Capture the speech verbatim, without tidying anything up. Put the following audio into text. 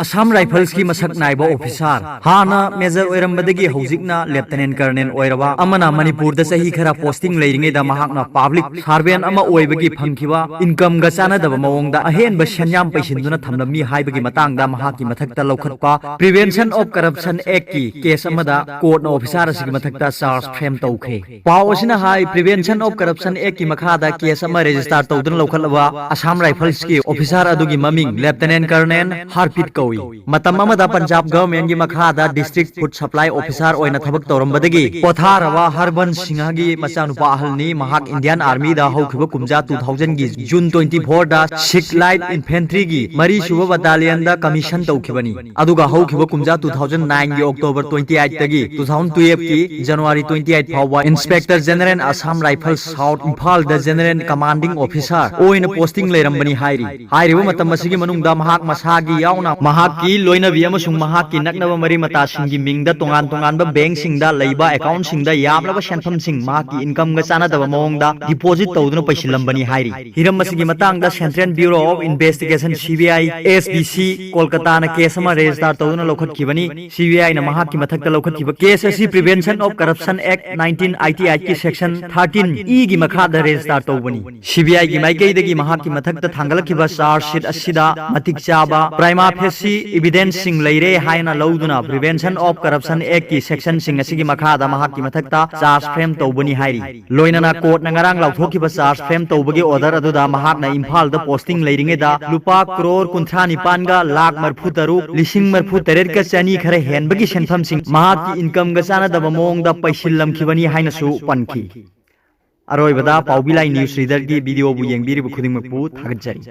ꯑꯁꯥꯝ ꯔꯥꯏꯐꯜꯁꯀꯤ ꯃꯁꯛ ꯅꯥꯏꯕ ꯑꯣꯐꯤꯁꯥꯔ, ꯍꯥꯟꯅ ꯃꯦꯖꯔ ꯑꯣꯏꯔꯝꯕꯗꯒꯤ ꯍꯧꯖꯤꯛꯅ ꯂꯦꯐꯇꯤꯅꯦꯟ ꯀꯔꯅꯦꯜ ꯑꯣꯏꯔꯕ ꯑꯃꯅ ꯃꯅꯤꯄꯨꯔꯗ ꯆꯍꯤ ꯈꯔ ꯄꯣꯁꯇꯤꯡ ꯂꯩꯔꯤꯉꯩꯗ ꯃꯍꯥꯛꯅ ꯄꯕ꯭ꯂꯤꯛ ꯁꯥꯔꯚꯦꯟ ꯑꯃ ꯑꯣꯏꯕꯒꯤ ꯐꯪꯈꯤꯕ ꯏꯟꯀꯝꯒ ꯆꯥꯟꯅꯗꯕ ꯃꯑꯣꯡꯗ ꯑꯍꯦꯟꯕ ꯁꯦꯟꯌꯥꯝ ꯄꯩꯁꯤꯟꯗꯨꯅ ꯊꯝꯂꯝꯃꯤ ꯍꯥꯏꯕꯒꯤ ꯃꯇꯥꯡꯗ ꯃꯍꯥꯛꯀꯤ ꯃꯊꯛꯇ ꯂꯧꯈꯠꯄ Prevention of Corruption Actꯀꯤ ꯀꯦꯁ ꯑꯃꯗ ꯀꯣꯔꯠꯅ ꯑꯣꯐꯤꯁꯥꯔ ꯑꯁꯤꯒꯤ ꯃꯊꯛꯇ ꯆꯥꯔꯖ ꯐ꯭ꯔꯦꯝ ꯇꯧꯈ꯭ꯔꯦ꯫ ꯄꯥꯎ ꯑꯁꯤꯅ ꯍꯥꯏ, Prevention of Corruption Actꯀꯤ ꯃꯈꯥꯗ ꯀꯦꯁ ꯑꯃ ꯔꯦꯖꯤꯁꯇꯥꯔ ꯇꯧꯗꯨꯅ ꯂꯧꯈꯠꯂꯕ ꯑꯁꯥꯝ ꯔꯥꯏꯐꯜꯁꯀꯤ ꯑꯣꯐꯤꯁꯥꯔ ꯑꯗꯨꯒꯤ ꯃꯃꯤꯡ ꯂꯦꯐꯇꯤꯅꯦꯟ ꯀꯔꯅꯦꯜ ꯍꯥꯔꯄꯤꯠ ꯀꯧꯏ꯫ ꯃꯇꯝ ꯑꯃꯗ ꯄꯟꯖꯥꯕ ꯒꯚꯔꯟꯃꯦꯟꯠꯀꯤ ꯃꯈꯥꯗ ꯗꯤꯁꯇ꯭ꯔꯤꯛ ꯐꯨꯗ ꯁꯄ꯭ꯂꯥꯏ ꯑꯣꯐꯤꯁꯥꯔ ꯑꯣꯏꯅ ꯊꯕꯛ ꯇꯧꯔꯝꯕꯗꯒꯤ ꯄꯣꯊꯥꯔꯕ ꯍꯔꯕꯟꯁ ꯁꯤꯡꯍꯒꯤ ꯃꯆꯥꯅꯨꯄꯥ ꯑꯍꯜꯅꯤ꯫ ꯃꯍꯥꯛ ꯏꯟꯗꯤꯌꯥꯟ ꯑꯥꯔꯃꯤꯗ ꯍꯧꯈꯤꯕ ꯀꯨꯝꯖꯥ two thousandꯒꯤ ꯖꯨꯟ twenty fourꯗ ꯁꯤꯈ ꯂꯥꯏꯠ ꯏꯟꯐꯦꯟꯇ꯭ꯔꯤꯒꯤ ꯃꯔꯤꯁꯨꯕ ꯕꯠꯇꯥꯂꯤꯌꯟꯗ ꯀꯃꯤꯁꯟ ꯇꯧꯈꯤꯕꯅꯤ꯫ ꯑꯗꯨꯒ ꯍꯧꯈꯤꯕ ꯀꯨꯝꯖꯥ two thousand nineꯒꯤ October twenty eightꯇꯒꯤ two thousand twelveꯀꯤ January twenty eight ꯐꯥꯎꯕ inspector general Assam rifles south ꯏꯝꯐꯥꯜꯗ ꯖꯦꯅꯔꯦꯜ ꯀꯃꯥꯟꯗꯤꯡ ꯑꯣꯐꯤꯁꯥꯔ ꯑꯣꯏꯅ ꯄꯣꯁꯇꯤꯡ ꯂꯩꯔꯝꯕꯅꯤ ꯍꯥꯏꯔꯤ꯫ ꯍꯥꯏꯔꯤꯕ ꯃꯇꯝ ꯑꯁꯤꯒꯤ ꯃꯅꯨꯡꯗ ꯃꯍꯥꯛ ꯃꯁꯥꯒꯤ ꯌꯥꯎꯅ ꯃꯍꯥꯛꯀꯤ ꯂꯣꯏꯅꯕꯤ ꯑꯃꯁꯨꯡ ꯃꯍꯥꯛꯀꯤ ꯅꯛꯅꯕ ꯃꯔꯤ ꯃꯇꯥꯁꯤꯡꯒꯤ ꯃꯤꯡꯗ ꯇꯣꯉꯥꯟ ꯇꯣꯉꯥꯟꯕ ꯕꯦꯡꯛꯁꯤꯡꯗ ꯂꯩꯕ ꯑꯦꯀꯥꯎꯟꯠꯁꯤꯡꯗ ꯌꯥꯝꯂꯕ ꯁꯦꯟꯐꯝꯁꯤꯡ ꯃꯍꯥꯛꯀꯤ ꯏꯟꯀꯝꯒ ꯆꯥꯟꯅꯗꯕ ꯃꯑꯣꯡꯗ ꯗꯤꯄꯣꯖꯤꯠ ꯇꯧꯗꯨꯅ ꯄꯩꯁꯤꯜꯂꯝꯕꯅꯤ ꯍꯥꯏꯔꯤ꯫ ꯍꯤꯔꯝ ꯑꯁꯤꯒꯤ ꯃꯇꯥꯡꯗ Central Bureau of Investigation, CBI, SBC, ꯀꯣꯜꯀꯇꯥꯅ ꯀꯦꯁ ꯑꯃ ꯔꯦꯖꯤꯁꯇꯥꯔ ꯇꯧꯗꯨꯅ ꯂꯧꯈꯠꯈꯤꯕꯅꯤ꯫ CBIꯅ ꯃꯍꯥꯛꯀꯤ ꯃꯊꯛꯇ ꯂꯧꯈꯠꯈꯤꯕ ꯀꯦꯁ ꯑꯁꯤ Prevention of Corruption Act nineteen eighty eightꯀꯤ section thirteen Eꯒꯤ ꯃꯈꯥꯗ ꯔꯦꯖꯤꯁꯇꯥꯔ ꯇꯧꯕꯅꯤ꯫ CBIꯒꯤ ꯃꯥꯏꯀꯩꯗꯒꯤ ꯃꯍꯥꯛꯀꯤ ꯃꯊꯛꯇ ꯊꯥꯡꯒꯠꯂꯛꯈꯤꯕ ꯆꯥꯔꯖ ꯁꯤꯠ ꯑꯁꯤꯗ ꯃꯇꯤꯛ ꯆꯥꯕ prima facie evidenceꯁꯤꯡ ꯂꯩꯔꯦ ꯍꯥꯏꯅ ꯂꯧꯗꯨꯅ Prevention of Corruption Actꯀꯤ sectionꯁꯤꯡ ꯑꯁꯤꯒꯤ ꯃꯈꯥꯗ ꯃꯍꯥꯛꯀꯤ ꯃꯊꯛꯇ ꯆꯥꯔꯖ ꯐ꯭ꯔꯦꯝ ꯇꯧꯕꯅꯤ ꯍꯥꯏꯔꯤ꯫ ꯂꯣꯏꯅꯅ ꯀꯣꯔꯠꯅ ꯉꯔꯥꯡ ꯂꯥꯎꯊꯣꯛꯈꯤꯕ ꯆꯥꯔꯖ ꯐ꯭ꯔꯦꯝ ꯇꯧꯕꯒꯤ ꯑꯣꯔꯗꯔ ꯑꯗꯨꯗ ꯃꯍꯥꯛꯅ ꯏꯝꯐꯥꯜꯗ ꯄꯣꯁꯇꯤꯡ ꯂꯩꯔꯤꯉꯩꯗ ꯂꯨꯄꯥ ꯀ꯭ꯔꯣꯔ ꯀꯨꯟꯊ꯭ꯔꯥ ꯅꯤꯄꯥꯟꯒ ꯂꯥꯈ ꯃꯔꯤꯐꯨ ꯇꯔꯨꯛ ꯂꯤꯁꯤꯡ ꯃꯔꯤꯐꯨ ꯇꯔꯦꯠꯀ ꯆꯅꯤ ꯈꯔ ꯍꯦꯟꯕꯒꯤ ꯁꯦꯟꯐꯝꯁꯤꯡ ꯃꯍꯥꯛꯀꯤ ꯏꯟꯀꯝꯒ ꯆꯥꯟꯅꯗꯕ ꯃꯑꯣꯡꯗ ꯄꯩꯁꯤꯜꯂꯝꯈꯤꯕꯅꯤ ꯍꯥꯏꯅꯁꯨ ꯄꯟꯈꯤ꯫ ꯑꯔꯣꯏꯕꯗ ꯄꯥꯎꯕꯤ ꯂꯥꯏ ꯅ꯭ꯌꯨꯁ ꯔꯤꯗꯔꯒꯤ ꯚꯤꯗꯤꯑꯣꯕꯨ ꯌꯦꯡꯕꯤꯔꯤꯕ ꯈꯨꯗꯤꯡꯃꯛꯄꯨ ꯊꯥꯒꯠꯆꯔꯤ꯫